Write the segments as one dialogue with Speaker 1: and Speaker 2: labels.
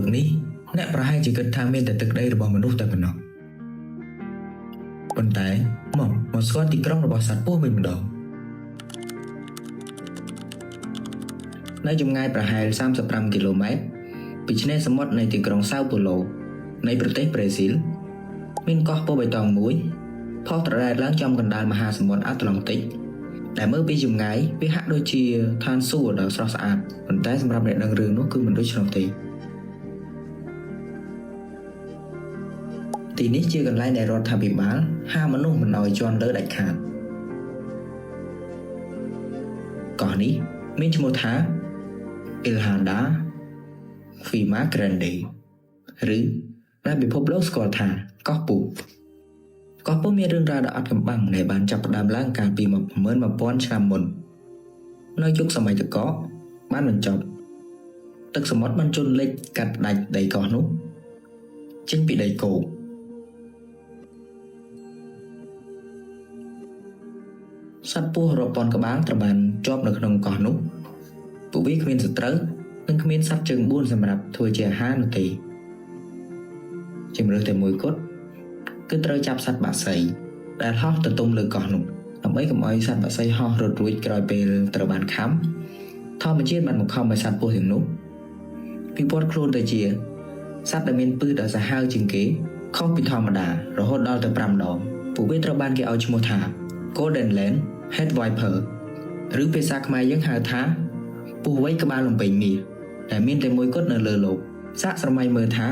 Speaker 1: លោកនេះអ្នកប្រហែលជាគិតថាមានតែទឹកដីរបស់មនុស្សតែប៉ុណ្ណោះប៉ុន្តែមកមកស្គាល់ទីក្រុងរបស់សត្វពស់វិញម្ដងនៅចម្ងាយប្រហែល35គីឡូម៉ែត្រពីឆ្នេរសមុទ្រនៃទីក្រុងសាវប៉ូឡូនៃប្រទេសប្រេស៊ីលមានកោះពណ៌បៃតងមួយផុសត្រដែតឡើងចំកណ្ដាលមហាសមុទ្រអាត្លង់តិកដែលមើលពីចម្ងាយវាហាក់ដូចជាឋានសួគ៌ដ៏ស្រស់ស្អាតប៉ុន្តែសម្រាប់អ្នកដឹងរឿងនោះគឺមិនដូច្នោះទេទីនេះជាកន្លែងដែលរដ្ឋាភិបាលហាមមនុស្សមិនឲ្យជាន់លើដាច់ខាតកោះនេះមានឈ្មោះថា Ilha da Queima Grande ឬដែលពិភពលោកស្គាល់ថាកោះពស់កោះពស់មានរឿងរ៉ាវដ៏អាថ៌កំបាំងដែលបានចាប់ផ្ដើមឡើងកាលពី11000ឆ្នាំមុននៅយុគសម័យទឹកកកបានបញ្ចប់ទឹកសមុទ្របានជន់លិចកាត់ផ្ដាច់ដីកោះនោះចេញពីដីគោកសត្វពស់រាប់ពាន់ក្បាលត្រូវបានជាប់នៅក្នុងកោះនោះពួកវាគ្មានសត្រូវនិងគ្មានសត្វជើងបួនសម្រាប់ធ្វើជាអាហារនោះទេជម្រើសតែមួយគត់គឺត្រូវចាប់សត្វបក្សីដែលហោះទៅទុំលើកោះនោះដើម្បីកុំឲ្យសត្វបក្សីហោះរត់រួចក្រោយពេលត្រូវបានខាំធម្មជាតិបានបង្ខំឲ្យសត្វពស់ទាំងនោះពិព័ទ្ធខ្លួនទៅជាសត្វដែលមានពឹសដ៏សាហាវជាងគេខុសពីធម្មតារហូតដល់ទៅ5ដងពួកវាត្រូវបានគេឲ្យឈ្មោះថា Golden Land Head Viper ឬភាសាខ្មែរយើងហៅថាពស់វៃក្បាលលំពេងមាសដែលមានតែមួយគត់នៅលើលោកសាកស្រមៃមើលថា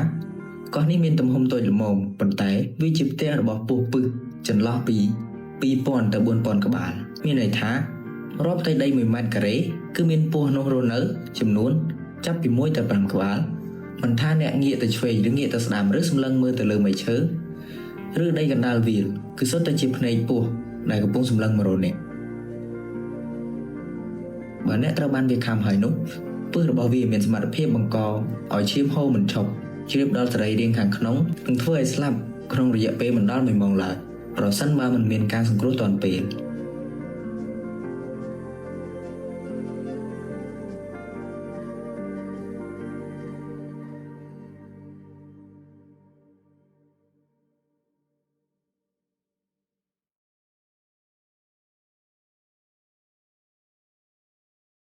Speaker 1: កោះនេះមានទំហំតូចល្មមប៉ុន្តែវាជាផ្ទះរបស់ពស់ពឹសចន្លោះពី2000ទៅ4000ក្បាលមានន័យថារាប់ផ្ទៃដី1ម៉ែត្រការ៉េគឺមានពស់នោះរស់នៅចំនួនចាប់ពី1ទៅ5ក្បាលមិនថាអ្នកងាកទៅឆ្វេងឬងាកទៅស្ដាំឬសម្លឹងមើលទៅលើមែកឈើឬដីកណ្ដាលវាលគឺសុទ្ធតែជាភ្នែកពស់ដែលកំពុងសម្លឹងមករកអ្នកបើអ្នកត្រូវបានវាខាំហើយនោះពឹសរបស់វាមានសមត្ថភាពបង្កឲ្យឈាមហូរមិនឈប់ជ្រាបដល់សរីរាង្គខាងក្នុងនិងធ្វើឲ្យស្លាប់ក្នុងរយៈពេលមិនដល់1ម៉ោងឡើយប្រសិនបើមិនមានការសង្គ្រោះទាន់ពេល